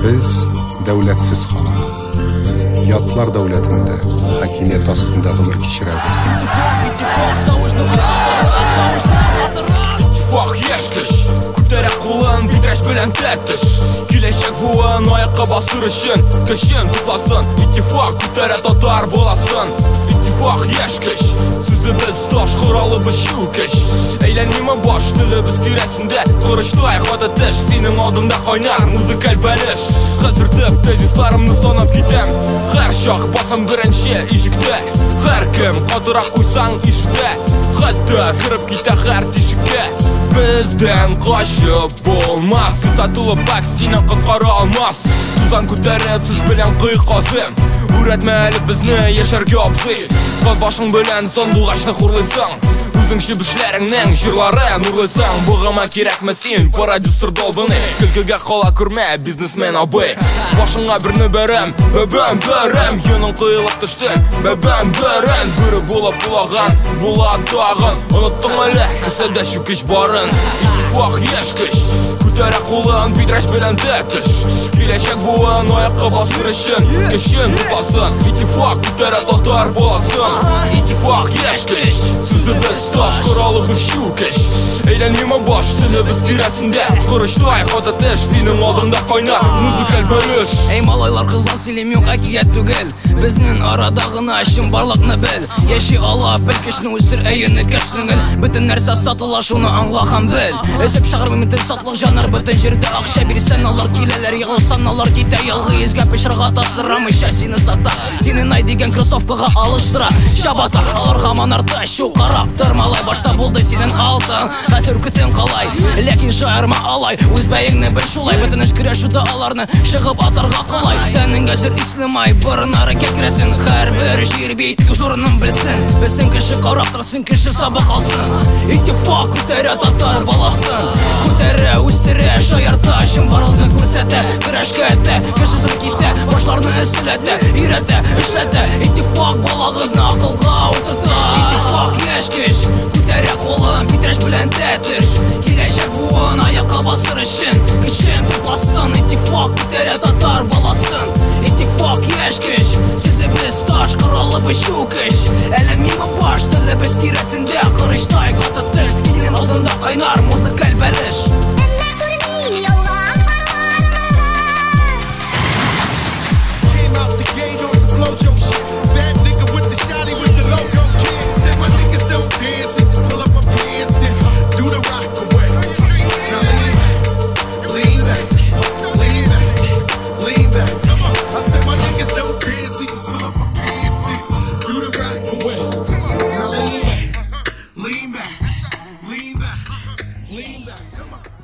Без дәүләтсез халык. Ятлар дәүләтендә, хакимият астында гомер кичерәбез. Иттифак яшь көч, күтәрә кулын, Битрәч белән Тәтеш. Киләчәк буын аякка басыр өчен көчен тупласын. Иттифак күтәрә татар баласын. Иттифак яшь көч, сүзебез таш, коралыбыз чүкеч. Әйләнмиме баш, телебез тирәсендә корычтай каты теш. Синең алдыңда кайнар музыкаль бәлеш. Хәзер төп тезисларымны санап китәм. Һәр чак басам беренче ишектә. Һәркем катырак куйсаң ишетә. Хәтта кереп китә һәр тишеккә. Бездән качып булмас. Кыса тулы бак сине коткара алмас. Тузан күтәреп сүз белән кый казым. Өйрәтмә әле безне яшәргә, абзый. Каз башың белән сандугачны хурлыйсың. Үзең чебешләреңнең җырларын урлыйсың. Бугыма кирәкме син, продюсер долбаный. Көлкегә кала күрмә, бизнесмен абый. Башыңа берне бәрәм, бәбәм бәрәм. Йоның коелып төшсен, бәбәм бәрәм. Бүре булып улаган, була тагын. Оныттың әле, кесәдә чүкеч барын. Иттифак яшь көч, күтәрә кулын, Битрәч белән Тәтеш. Киләчәк буын аякка басыр өчен көчен тупласын. Иттифак күтәрә татар баласын. Иттифак яшь көч, сүзебез таш, коралыбыз чүкеч. Әйләнмиме баш, телебез тирәсендә корычтай каты теш. Синең алдыңда кайнар музыкаль бәлеш. Эй, малайлар, кызлар, сөйлим, юк, әкият түгел. Безнең арада гына чынбарлыкны бел. Яши ала бел, кешне үстер, әйене кеш сеңел. Бөтен нәрсә сатыла, шуны аңла һәм бел. Эсеп чыгармый бөтен сатлык җаннар, бөтен җирдә акча бирсән алар киләләр, егылсан алар китә. Ялгы йөзгә пычрак ата, сорамыйча сине сата. Сине най дигән кроссовкага алыштыра. Чабата алар һаман арта, чу карап тор, малай, башта булды синең алтын. Хәзер көтең калай, ләкин шаярма алай. Үз бәеңне бел шулай, бөтен эш көрәшүдә аларны чыгып атарга калай. Тәнең әзер ислемай, борыннары кәкрәсен. Һәрбер җир бит үз урынын белсен. Белсен кеше карап торсын, кеше сабак алсын. Иттифак күтәрә татар баласын. Күтәрә, үстерә, шаярта, чынбарлыкны күрсәтә. Көрәшкә этә, кешесен китә, башларны эсселәтә, өйрәтә, эшләтә. Иттифак балагызны акылга утырта. Иттифак яшь көч, күтәрә кулын, Битрәч белән Тәтеш. Киләчәк буын аякка басыр өчен көчен тупласын. Иттифак күтәрә татар баласын. Иттифак яшь көч, сүзебез таш, коралыбыз чүкеч. Әләмиме баш, телебез тирәсендә корычтай каты теш. Синең алдында кайнар музыкаль бәлеш. Lean back, come on.